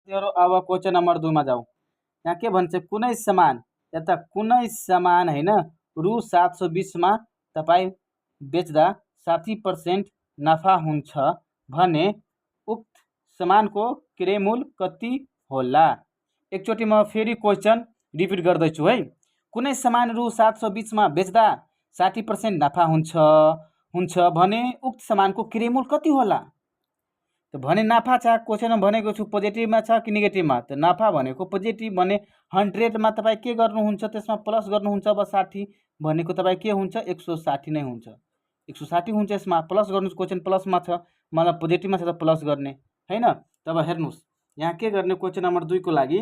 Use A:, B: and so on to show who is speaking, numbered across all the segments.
A: अब question number 2 मा जाउँ। यहाँ के भन्छ कुनै सामान यता कुनै सामान हैन रु 720 मा तपाई बेच्दा 60% नाफा हुन्छ भने उक्त सामानको क्रय मूल्य कति होला? एकचोटि म फेरि क्वेश्चन रिपिट गर्दैछु है। कुनै सामान रु 720 मा बेच्दा 60% नाफा हुन्छ भने उक्त सामानको क्रय मूल्य कति होला? त भने नाफा छ क्वेश्चनमा भनेको छु पोजिटिभमा छ कि नेगेटिभमा? त नाफा भनेको पोजिटिभ भने 100 मा तपाई के गर्नुहुन्छ त्यसमा प्लस गर्नुहुन्छ। अब 60 भनेको तपाई के हुन्छ 160 नै हुन्छ। 160 हुन्छ यसमा प्लस गर्नुस् क्वेश्चन प्लसमा छ मतलब पोजिटिभमा छ त प्लस गर्ने हैन। तब हेर्नुस् यहाँ के गर्ने क्वेश्चन नम्बर 2 को लागि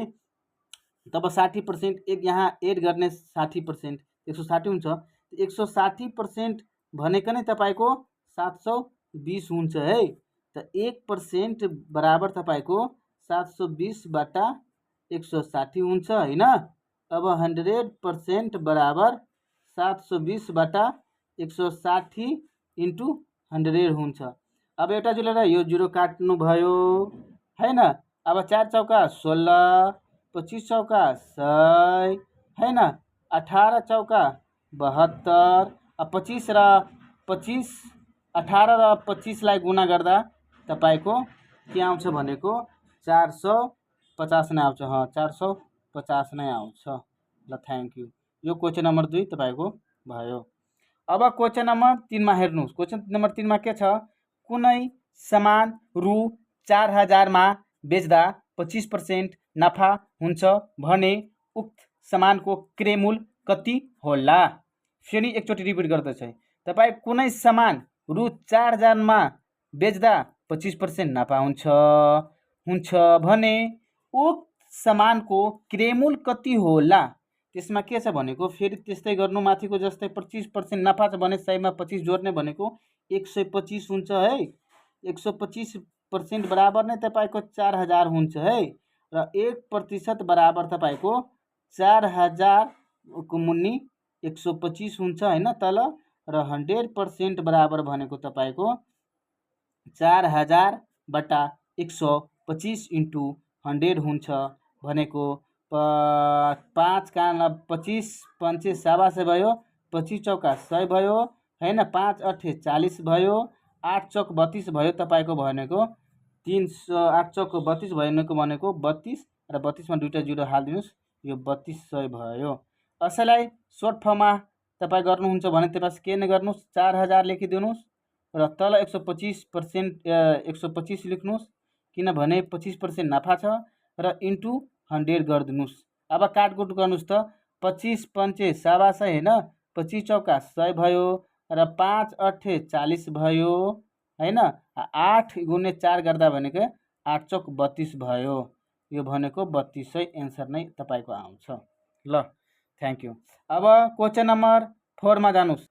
A: तब 60% एक यहाँ एड गर्ने 60% 160 हुन्छ। 160% भनेको नै तपाईको 720 हुन्छ है। त 1% बराबर तपाईको 720 बाटा 160 हुन्छ हैन। अब 100% बराबर 720 बाटा 160 इन्टु 100 हुन्छ। अब एउटा जुलेर यो 0 काट्नु भयो हैन। अब 4 चौका 16, 25 चौका 100 हैन, 18 चौका 72, 25 र 25 18 र 25 लाई गुणा गर्दा तपाईको के आउँछ भनेको 450 नै आउँछ। 450 नै आउँछ। ल थ्यांक यू। यो क्वेश्चन नम्बर 2 तपाईको भयो। अब क्वेश्चन नम्बर 3 मा हेर्नुस्। क्वेश्चन नम्बर 3 मा के छ कुनै सामान रु 4000 मा बेच्दा 25% नाफा हुन्छ भने उक्त सामानको क्रय मूल्य कति होला? फेरि एकचोटि रिपिट गर्दैछु है। तपाई कुनै सामान रु 4000 मा बेच्दा 25% नाफा हुन्छ भने उक्त सामानको क्रय मूल्य कति होला? त्यसमा के छ भनेको फेरि त्यस्तै गर्नु माथिको जस्तै 25% नाफा छ भने सहीमा 25 जोड्ने भनेको 125 हुन्छ है। 125% बराबर नै तपाईको 4000 हुन्छ है र 1% बराबर तपाईको 4000 को मुनि 125 हुन्छ हैन तल र 100% बराबर भनेको तपाईको 4000 बटा 125 इन्टु 100 हुन्छ भनेको 5 का 25 पंचे 87 भयो, 25 चौका 100 भयो हैन, 5 8 40 भयो, 8 चौक 32 भयो तपाईको भनेको 8 चौक 32 भनेको 32 र 32 मा दुईटा जिरो हाल्दिनुस् यो 3200 भयो। असैलाई सर्ट फर्ममा तपाई गर्नुहुन्छ भने त्यसमा के नै गर्नुस् 4000 लेखिदिनुस् र तल 125% 125 लेख्नुस् किनभने 25% नाफा छ र इन्टु 100 गरिदिनुस्। अब काटकुट गर्नुस् त 25 पंचे 87 हैन, 25 चौका 100 भयो र 5 8 40 भयो हैन, 8 गुणे 4 गर्दा भनेको 8 चौक 32 भयो। यो भनेको 3200 एन्सर नै तपाईको आउँछ। ल थ्यांक यू। अब क्वेश्चन नम्बर 4 मा जानुस्।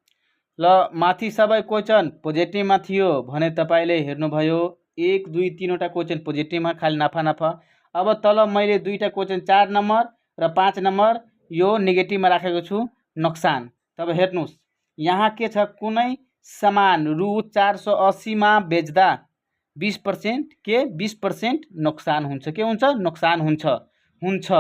A: ल माथि सबै क्वेश्चन पोजिटिभमा थियो भने तपाईले हेर्नुभयो 1 2 3 वटा क्वेश्चन पोजिटिभमा खाली नाफा। अब तल मैले दुईटा क्वेश्चन 4 नम्बर र 5 नम्बर यो नेगेटिभमा राखेको छु नोक्सान। तब हेर्नुस् यहाँ के छ कुनै सामान रु 480 मा बेच्दा 20% के 20% नोक्सान हुन्छ। के हुन्छ नोक्सान हुन्छ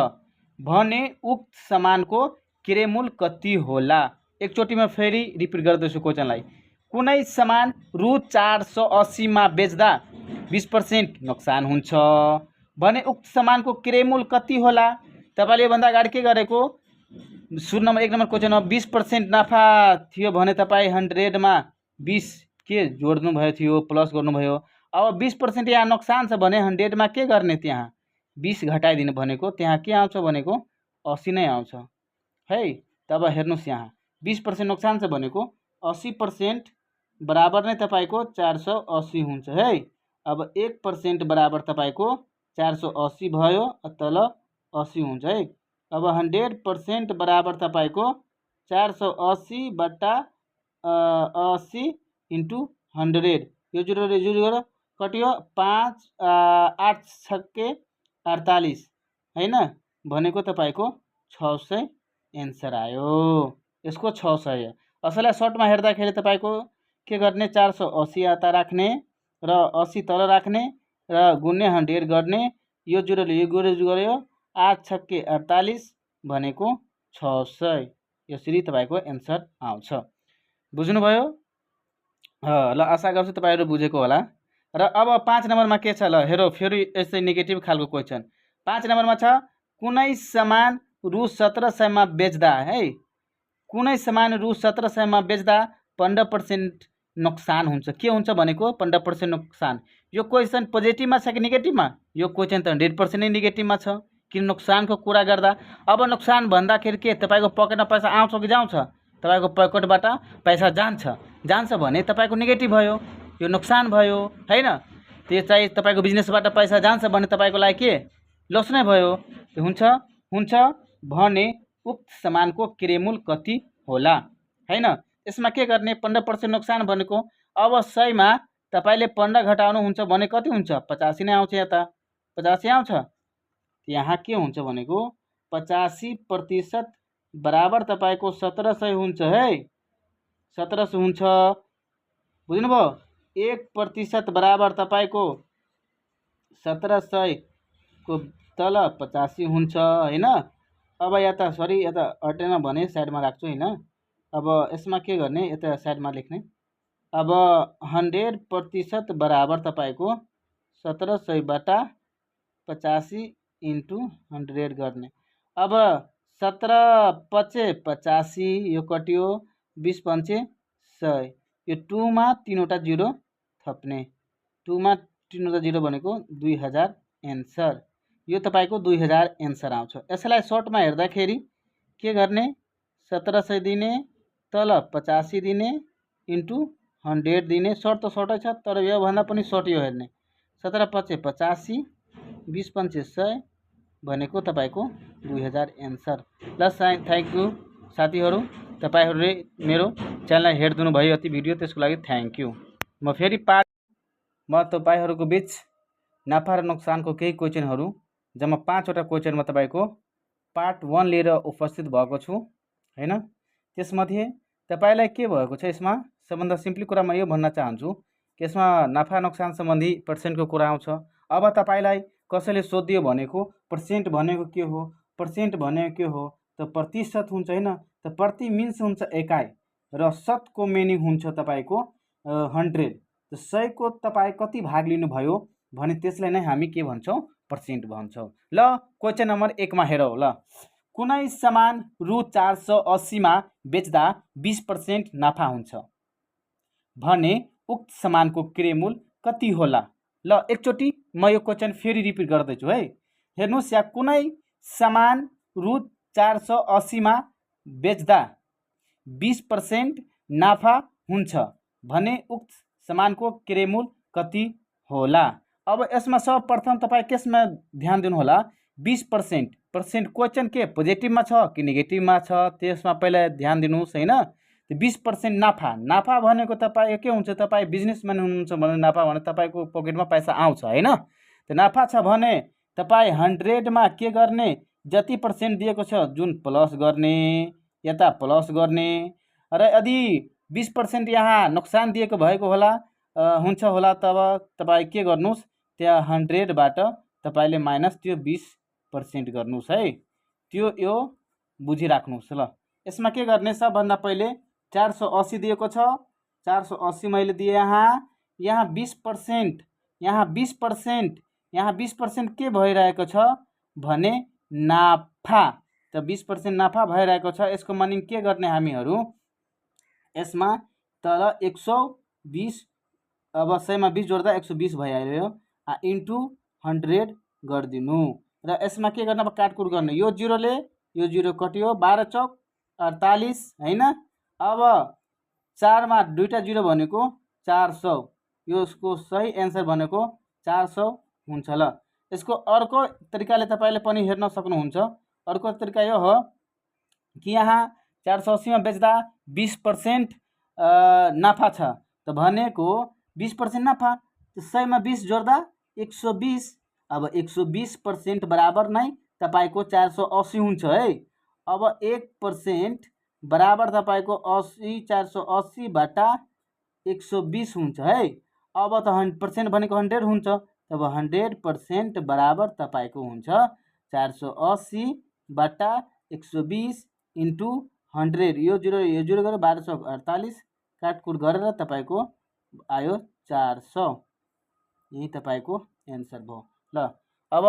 A: भने उक्त सामानको क्रय मूल्य कति होला? एकचोटिमा फेरि रिपिट गर्दैछु क्वेश्चनलाई। कुनै सामान रु 480 मा बेच्दा 20% नोक्सान हुन्छ भने उक्त सामानको क्रय मूल्य कति होला? तपाईले भन्दा अगाडि के गरेको सुरुमा 1 नम्बर क्वेश्चनमा 20% नाफा थियो भने तपाई 100 मा 20 के जोड्नु भयो थियो प्लस गर्नु भयो। अब 20% यहाँ नोक्सान छ भने 100 मा के गर्ने त्यहाँ 20 घटाइदिनु भनेको त्यहाँ के आउँछ भनेको 80 नै आउँछ है। तब हेर्नुस् यहाँ 20% नोक्सान छ भनेको 80% बराबर नै तपाईको 480 हुन्छ है। अब 1% बराबर तपाईको 480 भयो तल 80 हुन्छ है। अब 100% बराबर तपाईको 480 बटा 80 इन्टु 100 यो जुरो कटियो 5 8 छक्के 48 हैन भनेको तपाईको 600 एन्सर आयो। यसको 600 असलै सर्टमा हेर्दाखेरि तपाईको के गर्ने 480 यता राख्ने र 80 तल राख्ने र गुन्ने 100 गर्ने यो जिरोले यो गऱ्यो 8 छक्के 48 भनेको 600। यसरी तपाईँको एन्सर आउँछ। बुझ्नुभयो? ल आशा गर्छु तपाईँहरू बुझेको होला। र अब 5 नम्बरमा के छ ल हेरौ, फेरि यस्तै नेगेटिभ खालको क्वेसन। 5 नम्बरमा छ कुनै सामान रु 1700 मा बेच्दा है, कुनै सामान रु 1700 मा बेच्दा 15% नोक्सान हुन्छ। के हुन्छ भनेको 15% नोक्सान। यो क्वेसन पोजिटिभमा छ कि नेगेटिभमा? यो क्वेसन त 100% नै नेगेटिभमा छ। किन नोक्सानको कुरा गर्दा अब नोक्सान भन्दाखेरि के तपाईँको पकेटमा पैसा आउँछ कि जाउँछ? तपाईँको पकेटबाट पैसा जान्छ भने तपाईँको नेगेटिभ भयो, यो नोक्सान भयो हैन। त्यो चाहिँ तपाईँको बिजनेसबाट पैसा जान्छ भने तपाईँको लागि के लस नै भयो। हुन्छ भने उक्त सामानको क्रयमूल्य कति होला हैन। यसमा के गर्ने 15% नोक्सान भनेको अब 100 मा तपाईँले 15 घटाउनु हुन्छ भने कति हुन्छ? 85 नै आउँछ। यता 85 आउँछ। यहाँ के हुन्छ भनेको 85% बराबर तपाईँको 1700 हुन्छ है, 1700 हुन्छ। बुझ्नुभयो? 1% बराबर तपाईँको 1700 को तल 85 हुन्छ हैन। अब यता सरी यता अटेन भने साइडमा राख्छु हैन। अब यसमा के गर्ने, यता साइडमा लेख्ने। अब 100% बराबर तपाईँको 1700 बटा 85 × 100 गर्ने। अब 17 पचे 85 यो कट्यो, 20 पञ्चे 100। यो 2 मा 3वटा जिरो थप्ने, 2 मा 3वटा जिरो भनेको 2000 एन्सर। यो तपाईँको 2000 एन्सर आउँछ। यसलाई सर्टमा हेर्दाखेरि के गर्ने 1700 दिने तल 85 दिने इन्टु 100 दिने। सर्ट त सर्टै छ तर यो भन्दा पनि सर्ट यो हेर्ने। 17 पचे 85 20 पञ्चे 100 भनेको तपाईँको 2000 एन्सर। ल थ्याङ्क यू साथीहरू, तपाईँहरूले मेरो च्यानललाई हेरिदिनु भयो यति भिडियो, त्यसको लागि थ्याङ्क यू। म तपाईँहरूको बिच नाफा र नोक्सानको केही क्वेसनहरू जम्मा 5वटा क्वेसनमा तपाईँको पार्ट 1 लिएर उपस्थित भएको छु हैन। त्यसमध्ये तपाईँलाई के भएको छ यसमा सबभन्दा सिम्पली कुरा म यो भन्न चाहन्छु कि यसमा नाफा नोक्सान सम्बन्धी पर्सेन्टको कुरा आउँछ। अब तपाईँलाई कसैले सोधियो भनेको पर्सेन्ट भनेको के हो, पर्सेन्ट भनेको के हो त प्रतिशत हुन्छ हैन। त प्रति मिन्स हुन्छ एकाइ र शतको मिनिङ हुन्छ तपाईँको 100। त 100 को तपाईँ कति भाग लिनुभयो भने त्यसलाई नै हामी के भन्छौँ पर्सेन्ट भन्छौँ। ल क्वेसन नम्बर 1 मा हेरौँ। ल कुनै सामान रु 480 मा बेच्दा 20% नाफा हुन्छ भने उक्त सामानको क्रयमूल्य कति होला? ल एकचोटि म यो क्वेसन फेरि रिपिट गर्दैछु है। हेर्नुहोस् यहाँ कुनै सामान रु 480 मा बेच्दा 20% नाफा हुन्छ भने उक्त सामानको क्रयमूल्य कति होला? अब यसमा सर्वप्रथम तपाईँ केसमा ध्यान दिनु होला 20%। क्वेसन के पोजिटिभमा छ कि नेगेटिभमा छ त्यसमा पहिला ध्यान दिनुहोस् हैन। 20% नाफा भनेको तपाईँ के हुन्छ, तपाईँ बिजनेसम्यान हुनुहुन्छ भने नाफा भने तपाईँको पकेटमा पैसा आउँछ हैन। त्यो नाफा छ भने तपाईँ 100 मा के गर्ने, जति पर्सेन्ट दिएको छ जुन प्लस गर्ने, यता प्लस गर्ने। र यदि 20% यहाँ नोक्सान दिएको भएको होला हुन्छ होला तब तपाईँ के गर्नुहोस् त्यहाँ 100 बाट तपाईले माइनस त्यो 20% गर्नुहोस् है। त्यो यो बुझिराख्नुहोस्। ल यसमा के गर्ने सबभन्दा पहिले 480 दिएको छ, 480 मैले दिए यहाँ 20%, यहाँ 20% के भइरहेको छ भने नाफा। त 20% नाफा भइरहेको छ। यसको मिनिङ के गर्ने हामीहरू यसमा तर 120 अब 100 मा 20 जोड्दा 120 भइहाल्यो इन्टु 100 गरिदिनु। र यसमा के गर्न अब काटकुट गर्ने, यो जिरोले यो जिरो कट्यो, 12 चौक 48 हैन। अब 4 मा 2टा जिरो भनेको 400, यसको सही एन्सर भनेको 400 हुन्छ। ल यसको अर्को तरिकाले तपाईले पनि हेर्न सक्नुहुन्छ। अर्को तरिका यो हो कि यहाँ 480 मा बेच्दा 20% नाफा छ त भनेको 20% नाफा 100 मा 20 जोड्दा 120। अब 120% बराबर नै तपाईको 480 हुन्छ है। अब 1% बराबर तपाईको 80, 480 बटा 120 हुन्छ है। अब त 100% भनेको 100 हुन्छ तब 100% बराबर तपाईँको हुन्छ 480 बटा 120 इन्टु 100। यो जिरो गरेर 1248 काटकुट गरेर तपाईँको आयो 400। यही तपाईँको एन्सर भयो। ल अब